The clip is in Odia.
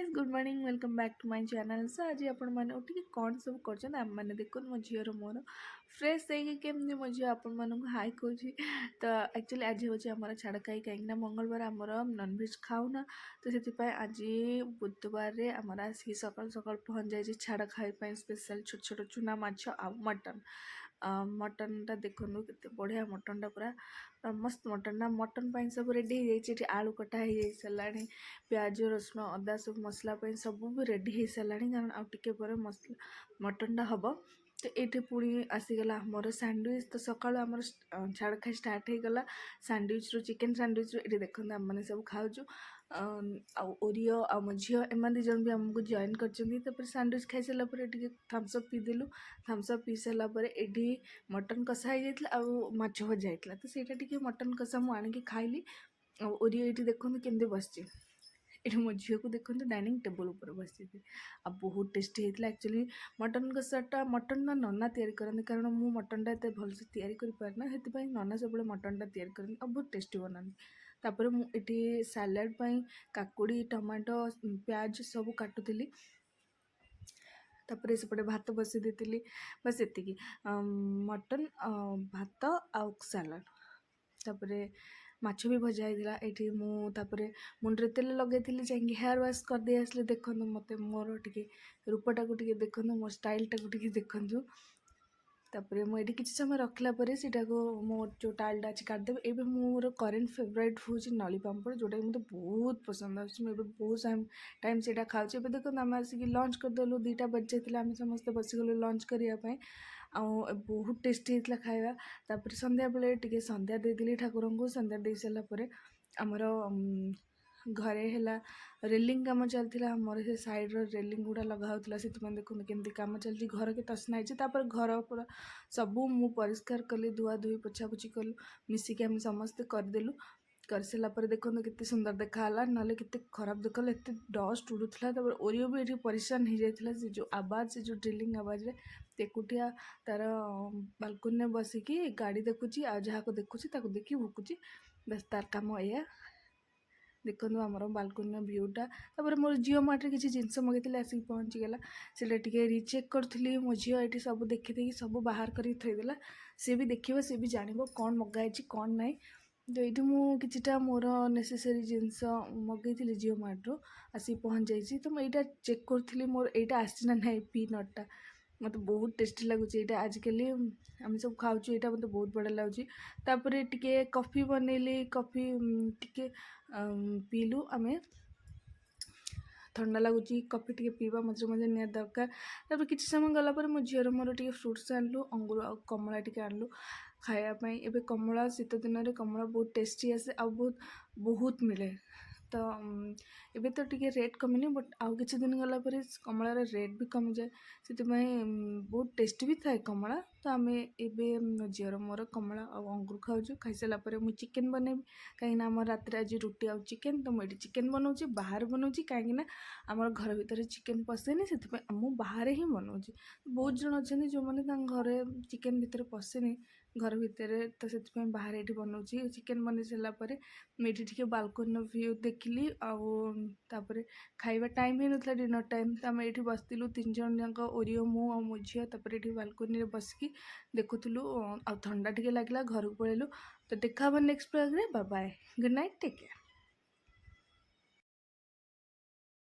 Guys, good morning, welcome back to my channel. So ଆଜି ଆପଣମାନେ ଉଠିକି କ'ଣ ସବୁ କରୁଛନ୍ତି? ଆମେମାନେ ଦେଖନ୍ତୁ, ମୋ ଝିଅର ମୋର ଫ୍ରେଶ୍ ହେଇକି କେମିତି ମୋ ଝିଅ ଆପଣମାନଙ୍କୁ ହାଇ କହୁଛି। ତ ଆକ୍ଚୁଆଲି ଆଜି ହେଉଛି ଆମର ଛାଡ଼ଖାଇ, କାହିଁକିନା ମଙ୍ଗଳବାର ଆମର ନନଭେଜ୍ ଖାଉନା। ତ ସେଥିପାଇଁ ଆଜି ବୁଧବାରରେ ଆମର ଆସିକି ସକାଳୁ ସକାଳୁ ପହଞ୍ଚି ଯାଇଛି ଛାଡ଼ଖାଇ ପାଇଁ ସ୍ପେଶାଲ୍ ଛୋଟ ଛୋଟ ଚୁନା ମାଛ ଆଉ ମଟନ୍। ମଟନ୍ଟା ଦେଖନ୍ତୁ, କେତେ ବଢ଼ିଆ ମଟନ୍ଟା, ପୁରା ପୁରା ମସ୍ତ ମଟନ୍ଟା। ମଟନ୍ ପାଇଁ ସବୁ ରେଡ଼ି ହେଇଯାଇଛି। ଏଠି ଆଳୁ କଟା ହେଇଯାଇ ସାରିଲାଣି, ପିଆଜ, ରସୁଣ, ଅଦା ସବୁ ମସଲା ପାଇଁ ସବୁ ବି ରେଡ଼ି ହେଇସାରିଲାଣି, କାରଣ ଆଉ ଟିକେ ପରେ ମସଲା ମଟନ୍ଟା ହେବ। ତ ଏଇଠି ପୁଣି ଆସିଗଲା ଆମର ସ୍ୟାଣ୍ଡୱିଚ୍। ତ ସକାଳୁ ଆମର ଛାଡ଼ଖାଇ ଷ୍ଟାର୍ଟ ହେଇଗଲା ସ୍ୟାଣ୍ଡୱିଚ୍ରୁ, ଚିକେନ୍ ସ୍ୟାଣ୍ଡୱିଚ୍ରୁ। ଏଠି ଦେଖନ୍ତୁ, ଆମେମାନେ ସବୁ ଖାଉଛୁ ଆଉ ଓରିଓ ଆଉ ମୋ ଝିଅ, ଏମାନେ ଦୁଇ ଜଣ ବି ଆମକୁ ଜଏନ୍ କରିଛନ୍ତି। ତାପରେ ସ୍ୟାଣ୍ଡୱିଚ୍ ଖାଇସାରିଲା ପରେ ଟିକେ ଥମ୍ସଅପ୍ ପିଇଦେଲୁ। ଥମ୍ସଅପ୍ ପିଇ ସାରିଲା ପରେ ଏଠି ମଟନ୍ କଷା ହେଇଯାଇଥିଲା ଆଉ ମାଛ ଭଜା ହେଇଥିଲା। ତ ସେଇଟା ଟିକେ ମଟନ୍ କଷା ମୁଁ ଆଣିକି ଖାଇଲି। ଆଉ ଓରିଓ ଏଇଠି ଦେଖନ୍ତୁ କେମିତି ବସିଛି। ଏଠି ମୋ ଝିଅକୁ ଦେଖନ୍ତୁ, ଡାଇନିଂ ଟେବୁଲ୍ ଉପରେ ବସିଛି। ଆଉ ବହୁତ ଟେଷ୍ଟି ହେଇଥିଲା ଆକ୍ଚୁଆଲି ମଟନ୍ କଷାଟା। ମଟନ୍ଟା ନନା ତିଆରି କରନ୍ତି, କାରଣ ମୁଁ ମଟନ୍ଟା ଏତେ ଭଲସେ ତିଆରି କରିପାରେ ନା। ସେଥିପାଇଁ ନନା ସବୁବେଳେ ମଟନ୍ଟା ତିଆରି କରନ୍ତି ଆଉ ବହୁତ ଟେଷ୍ଟି ବନାନ୍ତି। ତାପରେ ମୁଁ ଏଠି ସାଲାଡ଼ ପାଇଁ କାକୁଡ଼ି, ଟମାଟୋ, ପିଆଜ ସବୁ କାଟୁଥିଲି। ତାପରେ ସେପଟେ ଭାତ ବସେଇ ଦେଇଥିଲି। ବାସ୍, ଏତିକି, ମଟନ୍, ଭାତ ଆଉ ସାଲାଡ଼। ତାପରେ ମାଛ ବି ଭଜା ହେଇଥିଲା ଏଇଠି। ମୁଁ ତାପରେ ମୁଣ୍ଡରେ ତେଲ ଲଗେଇଥିଲି, ଯାଇକି ହେୟାର୍ ୱାଶ୍ କରିଦେଇ ଆସିଲି। ଦେଖନ୍ତୁ ମୋତେ, ମୋର ଟିକେ ରୂପଟାକୁ ଟିକେ ଦେଖନ୍ତୁ, ମୋ ଷ୍ଟାଇଲ୍ଟାକୁ ଟିକେ ଦେଖନ୍ତୁ। ତାପରେ ମୁଁ ଏଇଠି କିଛି ସମୟ ରଖିଲା ପରେ ସେଇଟାକୁ ମୋ ଯେଉଁ ଟାୱେଲ୍ଟା ଅଛି କାଢ଼ିଦେବି। ଏବେ ମୋର କରେଣ୍ଟ ଫେଭରାଇଟ୍ ହେଉଛି ନଳି ପାମ୍ପଡ଼, ଯେଉଁଟାକି ମୋତେ ବହୁତ ପସନ୍ଦ ଆସୁଛି। ମୁଁ ଏବେ ବହୁତ ଟାଇମ୍ ସେଇଟା ଖାଉଛି। ଏବେ ଦେଖନ୍ତୁ, ଆମେ ଆସିକି ଲଞ୍ଚ କରିଦେଲୁ। 2ଟା ବଜିଯାଇଥିଲା, ଆମେ ସମସ୍ତେ ବସିଗଲୁ ଲଞ୍ଚ କରିବା ପାଇଁ। ଆଉ ବହୁତ ଟେଷ୍ଟି ହେଇଥିଲା ଖାଇବା। ତାପରେ ସନ୍ଧ୍ୟାବେଳେ ଟିକେ ସନ୍ଧ୍ୟା ଦେଇଦେଲି ଠାକୁରଙ୍କୁ। ସନ୍ଧ୍ୟା ଦେଇ ସାରିଲା ପରେ ଆମର ଘରେ ହେଲା ରେଲିଂ କାମ ଚାଲିଥିଲା। ଆମର ସେ ସାଇଡ଼୍ର ରେଲିଂ ଗୁଡ଼ା ଲଗା ହେଉଥିଲା। ସେଥିପାଇଁ ଦେଖନ୍ତୁ କେମିତି କାମ ଚାଲିଛି, ଘର କେତେ ଅସନା ହେଇଛି। ତାପରେ ଘର ପୁରା ସବୁ ମୁଁ ପରିଷ୍କାର କଲି, ଧୁଆ ଧୁଇ ପୋଛାପୋଛି କଲୁ, ମିଶିକି ଆମେ ସମସ୍ତେ କରିଦେଲୁ। କରିସାରିଲା ପରେ ଦେଖନ୍ତୁ କେତେ ସୁନ୍ଦର ଦେଖାହେଲା, ନହେଲେ କେତେ ଖରାପ ଦେଖାଗଲା, ଏତେ ଡଷ୍ଟ ଉଡ଼ୁଥିଲା। ତାପରେ ଓରିଓ ବି ଏଠି ପରିଶାନ ହେଇଯାଇଥିଲା, ସେ ଯେଉଁ ଆବାଜ, ସେ ଯେଉଁ ଡ୍ରିଲିଂ ଆବାଜରେ। ଏକୁଟିଆ ତାର ବାଲକୁନିରେ ବସିକି ଗାଡ଼ି ଦେଖୁଛି ଆଉ ଯାହାକୁ ଦେଖୁଛି ତାକୁ ଦେଖି ଭୁକୁଛି। ବାସ୍, ତାର କାମ ଏଇଆ। ଦେଖନ୍ତୁ ଆମର ବାଲକୁନିର ଭ୍ୟୁଟା। ତାପରେ ମୋର ଜିଓ ମାର୍ଟରେ କିଛି ଜିନିଷ ମଗେଇଥିଲି, ଆସିକି ପହଞ୍ଚିଗଲା। ସେଇଟା ଟିକେ ରିଚେକ୍ କରୁଥିଲି। ମୋ ଝିଅ ଏଇଠି ସବୁ ଦେଖିଦେଇକି ସବୁ ବାହାର କରିକି ଥୋଇଦେଲା। ସିଏ ବି ଦେଖିବ, ସିଏ ବି ଜାଣିବ କ'ଣ ମଗା ହେଇଛି, କ'ଣ ନାହିଁ। ତ ଏଇଠି ମୁଁ କିଛିଟା ମୋର ନେସେସରୀ ଜିନିଷ ମଗେଇଥିଲି ଜିଓ ମାର୍ଟରୁ, ଆସିକି ପହଞ୍ଚିଯାଇଛି। ତ ମୁଁ ଏଇଟା ଚେକ୍ କରୁଥିଲି, ମୋର ଏଇଟା ଆସିଛି ନା ନାହିଁ। ପିନଟ୍ଟା ମୋତେ ବହୁତ ଟେଷ୍ଟି ଲାଗୁଛି। ଏଇଟା ଆଜିକାଲି ଆମେ ସବୁ ଖାଉଛୁ। ଏଇଟା ମୋତେ ବହୁତ ବଢ଼ିଆ ଲାଗୁଛି। ତାପରେ ଟିକେ କଫି ବନେଇଲି। କଫି ଟିକେ ପିଇଲୁ ଆମେ। ଥଣ୍ଡା ଲାଗୁଛି, କଫି ଟିକେ ପିଇବା ମଝିରେ ମଝିରେ ନିହାତି ଦରକାର। ତାପରେ କିଛି ସମୟ ଗଲା ପରେ ମୋ ଝିଅର ମୋର ଟିକେ ଫ୍ରୁଟ୍ସ ଆଣିଲୁ, ଅଙ୍ଗୁର ଆଉ କମଳା ଟିକେ ଆଣିଲୁ ଖାଇବା ପାଇଁ। ଏବେ କମଳା, ଶୀତ ଦିନରେ କମଳା ବହୁତ ଟେଷ୍ଟି ଆସେ ଆଉ ବହୁତ ବହୁତ ମିଳେ। ତ ଏବେ ତ ଟିକେ ରେଟ୍ କମିନି, ବଟ୍ ଆଉ କିଛି ଦିନ ଗଲା ପରେ କମଳାର ରେଟ୍ ବି କମିଯାଏ। ସେଥିପାଇଁ ବହୁତ ଟେଷ୍ଟି ବି ଥାଏ କମଳା। ତ ଆମେ ଏବେ ମୋ ଝିଅର ମୋର କମଳା ଆଉ ଅଙ୍ଗୁର ଖାଉଛୁ। ଖାଇସାରିଲା ପରେ ମୁଁ ଚିକେନ୍ ବନେଇବି, କାହିଁକିନା ଆମର ରାତିରେ ଆଜି ରୁଟି ଆଉ ଚିକେନ୍। ତ ମୁଁ ଏଇଠି ଚିକେନ୍ ବନଉଛି, ବାହାରେ ବନଉଛି, କାହିଁକିନା ଆମର ଘର ଭିତରେ ଚିକେନ୍ ପଶେନି। ସେଥିପାଇଁ ମୁଁ ବାହାରେ ହିଁ ବନଉଛି। ବହୁତ ଜଣ ଅଛନ୍ତି ଯେଉଁମାନେ ତାଙ୍କ ଘରେ ଚିକେନ୍ ଭିତରେ ପଶେନି ଘର ଭିତରେ, ତ ସେଥିପାଇଁ ବାହାରେ ଏଇଠି ବନଉଛି। ଚିକେନ୍ ବନେଇ ସାରିଲା ପରେ ମୁଁ ଏଇଠି ଟିକେ ବାଲକୋନିର ଭ୍ୟୁ ଦେଖିଲି। ଆଉ ତାପରେ ଖାଇବା ଟାଇମ୍ ହେଇନଥିଲା, ଡିନର୍ ଟାଇମ୍। ତ ଆମେ ଏଇଠି ବସିଥିଲୁ ତିନି ଜଣ ଯାକ, ଓରିଓ, ମୁଁ ଆଉ ମୋ ଝିଅ। ତାପରେ ଏଇଠି ବାଲକୋନିରେ ବସିକି ଦେଖୁଥିଲୁ ଆଉ ଥଣ୍ଡା ଟିକେ ଲାଗିଲା, ଘରକୁ ପଳେଇଲୁ। ତ ଦେଖା ହେବ next ବ୍ଲଗ୍ରେ। Bye, good night, take care.